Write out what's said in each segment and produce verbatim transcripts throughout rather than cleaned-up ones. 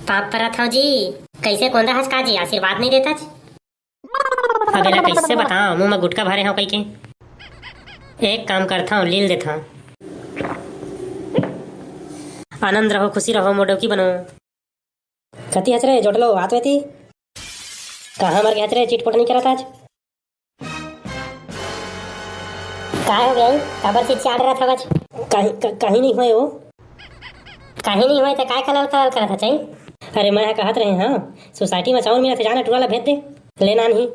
पाप परत हव जी। कइसे कोंदा हस का जी, आशीर्वाद नइ देतच? अब एला कइसे बताओं, मुंह म गुटका भरे हव कहिके। एक काम करथंव, लील देथंव। आनंद रहो, खुशी रहो, मोर डौकी बनो। कति हच रे जोटलो, आत वेती? कहाँ मर गे हच रे, चिटपोट नइ करत आज? काय हो गया? काबर चिचियात रहत हवच? कहीं, क-, कहीं नहीं होय वो। कहीं नहीं होय त काय कलल कलल करत हच? अरे मैं कहत रहे, हाँ, सोसाइटी में चाउर मिलत हे, जाना टूरा ला भेज दे, लेना नहीं।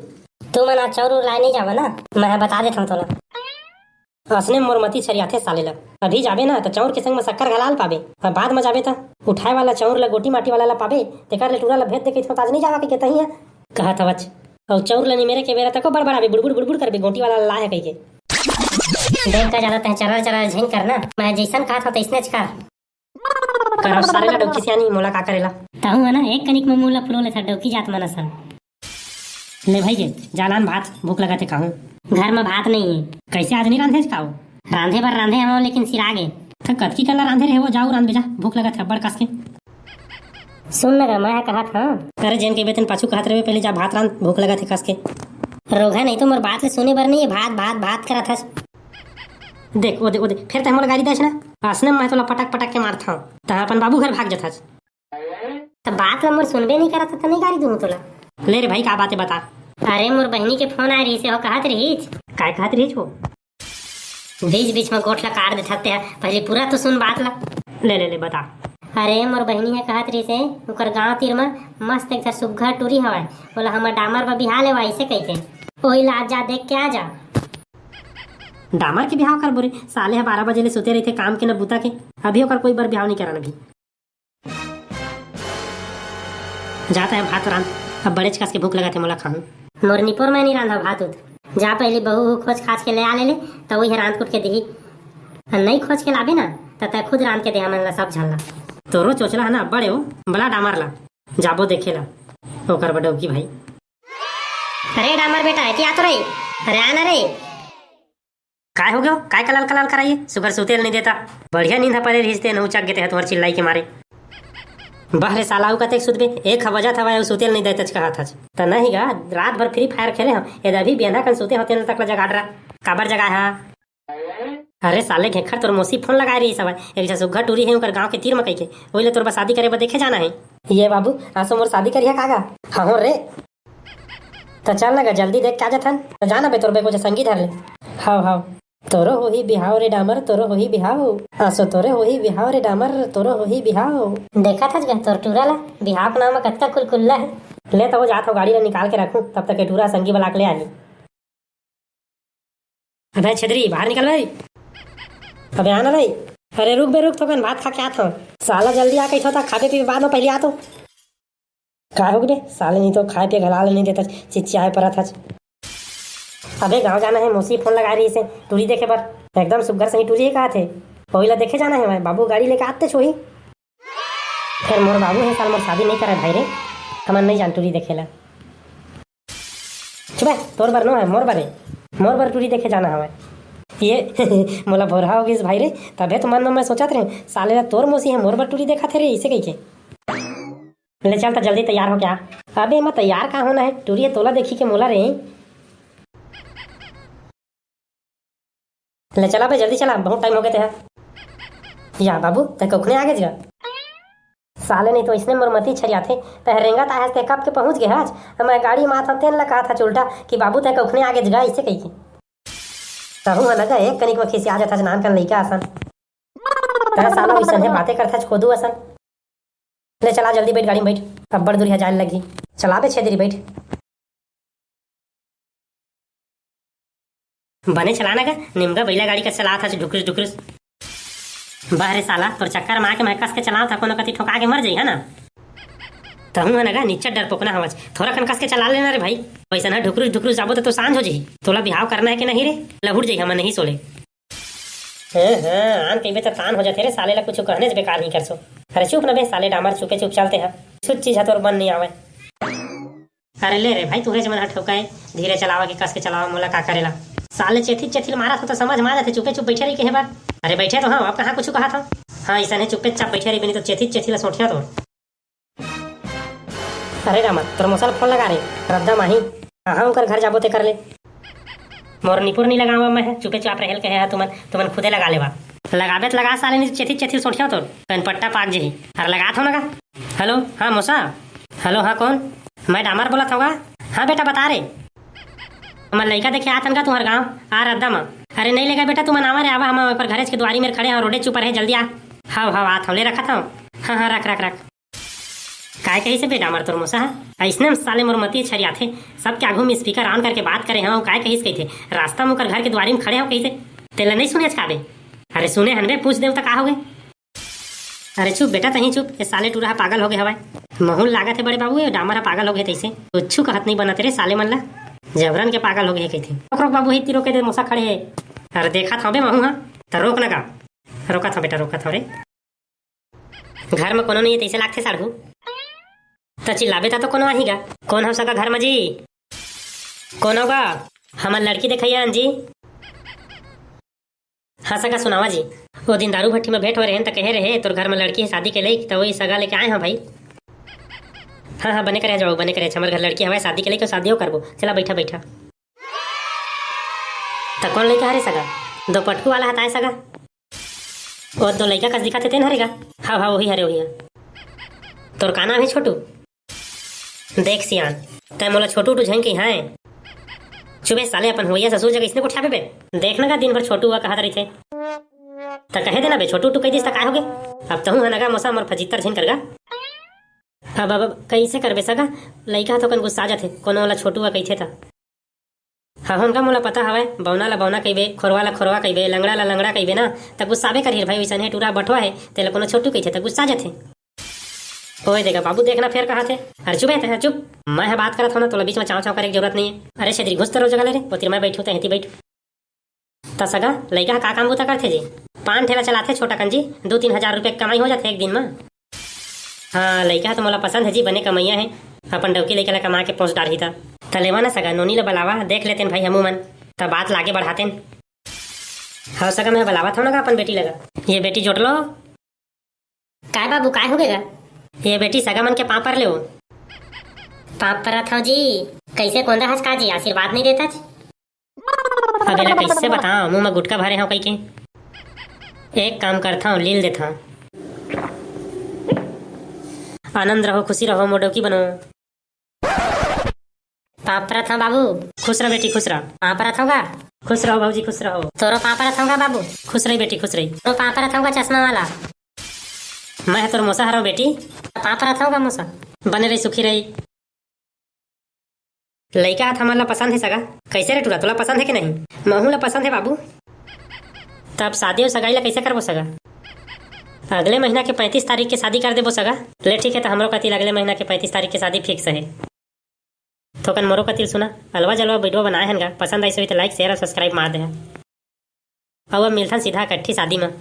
तू मन आज चाउर उर लाए नहीं जावा ना, मैं बता देत हूँ तोला। असने मोर मती छरियाथे साले ला। अभी जाबे ना त चाउर के संग म शक्कर घला ल पाबे, अउ बाद म जाबे त उठाए वाला चाउर ला गोटी माटी वाला ला पाबे। तेकर ले टूरा ला भेज दे कहिथंव त आज नइ जावा कहिके तहीं ह कहत हवच। अउ चाउर ला निमेरे के बेरा तको बड़बड़ाबे, बुड़बुड़ बुड़बुड़ करबे, गोटी वाला ला लाए ह कहिके। देख का जादा तैं चरर चरर झिन करना, मैं जइसन कहत हंव तइसनेच कर। करव साले ला डौकी सियानी, मोला का करेला। तहूं ह ना एक कनिक म मुंह ला फुलो लेथस डौकी जात मन असन। ले भाई के, जा लान भात, भूख लगत हे खाहूं। घर म भात नइ हे। कइसे आज नइ रांधेच का ओ? रांधे बर रांधे हवं, लेकिन सिरा गे। त कतकी कन ला रांधे रहे वो, जा अउ रांध बे जा, भूख लगत हे अब्बड़ कस के। सुन न गा, मैं कहत हंव। अरे जेन कहिबे तेन पाछू कहत रहे, पहली जा भात रांध, भूख लगत हे कस के। रोगहा नहीं तो मोर बात ले सुने बर नहीं हे, भात भात भात करत हस। देख, ओ दे, ओ दे, फेर तैं मोला गारी देस ना, असने मैं तोला पटक पटक के मारथंव, तैं अपन बाबू घर भाग जथस। त बात ला मोर सुनबे नइ करत, त नइ गारी दूहूं तोला। ले रे भाई, का बात हे बता। अरे मोर बहिनी के फोन आए रहिस हे, ओ कहत रहिस। काय कहत रहिस वो? बीच बीच म गोठ ला काट देथस तैं ह, पहली पूरा तो सुन बात ला। ले ले ले बता। अरे मोर बहिनी ह कहत रहिस हे, ओकर गांव तीर म मस्त एक ठन सुग्घर टूरी हवय, ओला हमर डामर बर बिहा लेवा अइसे कहिके। ओही ला आज जा देख के आ जा। डामर के बिहाव करबो रे, साले ह बारह बजे ले सुते रहिथे, काम के न बूता के, अभी ओकर कोई बर बिहाव नइ करन अभी। जात हंव भात रांध, अब बड़ेच कस के भूख लगत हे मोला, खाहूं। मोर निपोर मैं नइ रांधव भात उत। जा पहली बहू हू खोज खाज के ले आ ले ले, त ओही ह रांध कुट के दिही। अउ नइ खोज के लाबे ना, त तैं खुद रांध के दे हमन ला सब झन ला। तोरो चोचला ह ना बड़े ओ, बला डामर ला, जाबो देखे ला ओकर बर डौकी भाई। अरे डामर बेटा, एती आ तो रे। अरे आ ना रे। काय हो गयो? काय कलाल कलाल कराइए? सुगर सुतेल नहीं देता। बढ़िया नींद ह परे रहिस ते, नहुचक गे ते ह तुहर चिल्लाई के मारे। बह रे साला, अउ कतेक सुतबे? एक ह बजत हवय, अउ सुतेल नहीं देतच कहत हच। त नहीं गा, रात भर फ्री फायर खेले हंव, एदे अभी बेंधा कन सुते हंव, तेन तक ल जगा डरा। काबर जगाय हा? अरे साले घेखर, तोर मौसी फोन लगाए रहिस हवय, एक झन सुग्घर टूरी हे ओकर गांव के तीर म कहिके, ओही ले तोर बर शादी करे बर देखे जाना हे। ये बाबू, आसो मोर शादी करिहा का गा? हंव रे। त चल ना गा, जल्दी देख के आ जाथन। त जा ना बे, तोर बर कुछ संगी धर ले। हव, हव। तोरो होही बिहाव रे डामर, तोरो होही बिहाव। आसो तोरे होही बिहाव रे डामर, तोरो होही बिहाव। देखत हस गा तोर टूरा ला, बिहाव के नाम म कतका कुलकुल्ला हे। ले त ओ जात हंव, गाड़ी ला निकाल के रखूं, तब तक ए टूरा संगी बला के ले आही। अबे छेदरी, बाहर निकल बे। अबे आ ना रे। अरे रुक बे रुक, थोकन भात खा के आत हंव। साला जल्दी आ कहिथंव त खाबे पीबे बाद म, पहली आ तो। का हो गे बे? साले नहीं तो खाए पिए घला ले नहीं देतच, चिचियाए परत हच। अबे गांव जाना हे, मौसी फोन लगाए रहिस हे टूरी देखे बर, एकदम सुग्घर सही टूरी हे कहत हे, ओही ला देखे जाना हे। मैं बाबू गाड़ी लेके आतेच होही। फेर मोर बाबू हे साल मोर शादी नहीं करे भाई रे, हमन नहीं जान टूरी देखे ला। चुप हे, तोर बर नो हे, मोर बर हे, मोर बर टूरी देखे जाना हवय। ये मोला भोरहा हो गिस भाई रे, तभे तो मन म मैं सोचत रहे, साले ला तोर मौसी हे, मोर बर टूरी देखत हे रे, इसे कहिके। ले चल त जल्दी तैयार होके आ। अबे एमा तैयार का होना हे, टूरी ह तोला देखही के मोला रे। ले चला बे, जल्दी चला, बहुत टाइम होगे ते ह। या बाबू, तैं कखने आगेच गा? साले नहीं तो इसने मोर मती छरियाथे, तैं रेंगत आए हस ते कब के पहुंच गे हच। मैं गाड़ी म आत हंव तेन ला कहत हच उल्टा कि बाबू तैं कखने आगेच गा, इसे कहिके। तहूं ह न गा एक कनिक म खिसिया जाथस नानकन लइका असन। तैं साला वइसने बातें करथस खोदू असन। ले चला जल्दी बइठ गाड़ी म बइठ, अब्बड़ दूरिहा जाए ल लगही। चला बे छेदरी बइठ। बने चला न गा, निमगा बइला गाड़ी कस चलात हस ढुकरुस ढुकरुस। बह रे साला, तोर चक्कर म आके मैं कस के चलात हंव, कोनो कती ठोका के मर जइहा ना। तहूं ह न गा निच्चट डरपोकना हवच, थोरा कन कस के चला लेना रे भाई। वइसन ह ढुकरुस ढुकरुस जाबो त तो सांझ हो जही। तोला बिहाव करना हे कि नहीं रे? लहुट जइहा मन नहीं सोले। हाँ, हाँ, आन कहिबे त तान हो जाथे रे, साले ला कुछु कहनेच बेकार नहीं करसो। अरे चुप न बे साले डामर, चुपे चुप चलते ह, कुछु चीज ह तोर बन नहीं आवय। अरे ले रे भाई, तुहरे जमन ह ठोकाए, धीरे चलावा के कस के चलावा, मोला का करेला। साले चेथी चेथी ल मारत हो त समझ म आ जाथे, चुपे चुप बइठे रही कहे बर। अरे बइठे तो हंव, अब कहाँ कुछु कहत हंव। हाँ, अइसने चुपे चाप बइठे रही, नहीं तो चेथी चेथी ल सोंठिया तोर। अरे रामा, तोर मौसा ल फोन लगा रे, रद्दा माही। कहाँ ओकर घर जाबो ते कर ले। मोर निपुर नी लगावा मैं, चुपे चाप रहेल कहे हा तुमन, तुमन खुदे लगा लेवा। लगाबे त लगा साले, नी चेथी चेथी सोटिया तोर कनपट्टा पाक जही। अरे लगात हो ना का। हेलो, हाँ मौसा। हेलो, हाँ कौन? मैं डामर बोलत हौं गा। हाँ बेटा बता रे। हमर लइका देखे आत हन का तुंहर गाँव, आ रद्दा म। अरे नहीं लेगा बेटा, तुमन आवा रे आवा, हम ओकर घरेच के दुआरी मेर खड़े हौं, रोडे चुपर हे, जल्दी आ। हव हव आत हौं, ले रखत हौं। हाँ हाँ रख रख रख। काय कहिस बे डामर तोर मौसा ह? अइसने म साले मोर मती छरियाथे। सबके आघू म speaker on करके बात करे हौं, काय कहिस कहिथे, रास्ता म ओकर घर के दुआरी म खड़े हौं कहिथे। तेला नइ सुनेच का बे? अरे सुने हन बे, पूछ देव त का होगे? अरे चुप बेटा, तहीं चुप, ए साले टूरा ह पागल होगे हवय। महूं ल लागत हे बड़े बाबू, ए डामर ह पागल होगे तइसे। कुछु कहत नइ बनत रे साले मन ला। जबरन के पागल होगे हे कहिथे। रोक रोक बाबू, हे तीरो के दे मौसा खड़े हे। अरे देखत हौं बे महूं ह, त रोक न गा। रोकत हौं बेटा, रोकत हौं रे। घर म कोनो नइ हे तइसे लागथे साढ़ू। त चिल्लाबे त तो कोनो आही गा। कोन हव सगा घर म जी? कोन हव गा? हमर लड़की देखइया हन जी। हाँ सगा सुनावा जी। ओ दिन दारू भट्टी म भेंट होय रहेन त कहे रहे तोर घर म लड़की हे शादी के लइक, त वही सगा लेके आए हौं भाई। हाँ हाँ बने करे हस बाबू, बने करे हस, हमर घर लड़की हवय शादी के लइक, शादियो करबो। चला बइठा बइठा। त कोन लइका हरे सगा? दो पटकू वाला ह त आय सगा। ओ दो लइका कस दिखत हे तेन हरे गा? हव हव ओही हरे ओही ह। तोर का नाम हे छोटू? देख सियान, तैं मोला छोटू उटू झन कहिहां। चुप बे साले, अपन होइया ससुर जगह इसने गोठियाबे बे। देख न गा दिन भर छोटू हुआ कहत रहिथे। त कहे देना बे, छोटू उटू कहि दिस त काय होगे? अब तहूं ह न गा मौसा मोर फजित्तर झन कर गा। अब अब कइसे करबे सगा, लइका ह थोकन गुस्सा जाथे कोनो वाला छोटू हुआ कहिथे त। हव न गा मोला पता हवय, बौना ला बौना कहिबे, खोरवा ला खोरवा कहिबे, लंगड़ा ला लंगड़ा कहिबे ना, त गुस्साबे करही रे भाई, वइसनहे टूरा बटवा हे, तेला कोनो छोटू कहिथे त गुस्सा जाथे। ओए दे गा बाबू, देखना फेर कहाथे। अरे चुप बे, तैं ह चुप। मैं ह बात करत हौं ना, तोला बीच म चांव चांव करे के जरूरत नइ हे। अरे छेदरी, घुस त रो जगह ले रे, ओतिर मैं बइठहूं, तैं एती बइठ। त सगा, लइका ह का काम बूता करथे जी? पान ठेला चलाथे छोटा कन जी, दू तीन हजार रुपया के कमाई हो जाथे एक दिन म। हाँ, लइका ह तो मोला पसंद हे जी, बने कमइया हे, अपन डौकी लइका ला कमा के पोस डारही त। त लेवा ना सगा, नोनी ला बलावा, देख लेतेन भाई हमू मन, त बात ला आगे बढ़ातेन। हव सगा, मैं बलावत हौं ना गा अपन बेटी लगा। ये बेटी जोट लो। काय बाबू, काय होगे गा? ये बेटी सगा मन के पाँव पर ले ओ। पाँव परत हौं जी। कइसे कोंदा हस का जी, आशीर्वाद नइ देतच? अब एला कइसे बताओं, मुंह म गुटका भरे हौं कहिके। एक काम करथौं, लील देथौं। आनंद रहो, खुशी रहो, मोर डौकी बनो। पाँव परत हौं बाबू। खुश रह बेटी, खुश रह। पाँव परत हौं गा। खुश रहो भौजी, खुश रहो। तोरो पाँव परत हौं गा बाबू। खुश रही बेटी, खुश रही। तोरो पाँव परत हौं गा चश्मा वाला। मैं ह तोर मौसा हरौं बेटी। पाँव परत हौं गा मौसा। बने रही, सुखी रही। लइका ह त हमन ला पसंद हे सगा। कइसे रे टूरा, तोला पसंद हे कि नहीं? महूं ला पसंद हे बाबू। त अब शादी अउ सगाई ला कइसे करबो सगा? अगले महीना के पैंतीस तारीख के शादी कर देबो सगा। ले ठीक हे, त हमरो कति ले अगले महीना के पैंतीस तारीख के शादी fix हे। थोकन मोरो कति ल सुना, अलवा जलवा video बनाए हन गा, पसंद आइस होही त like, share अउ subscribe मार देहा। अउ अब मिलथन सीधा एकट्ठी शादी म।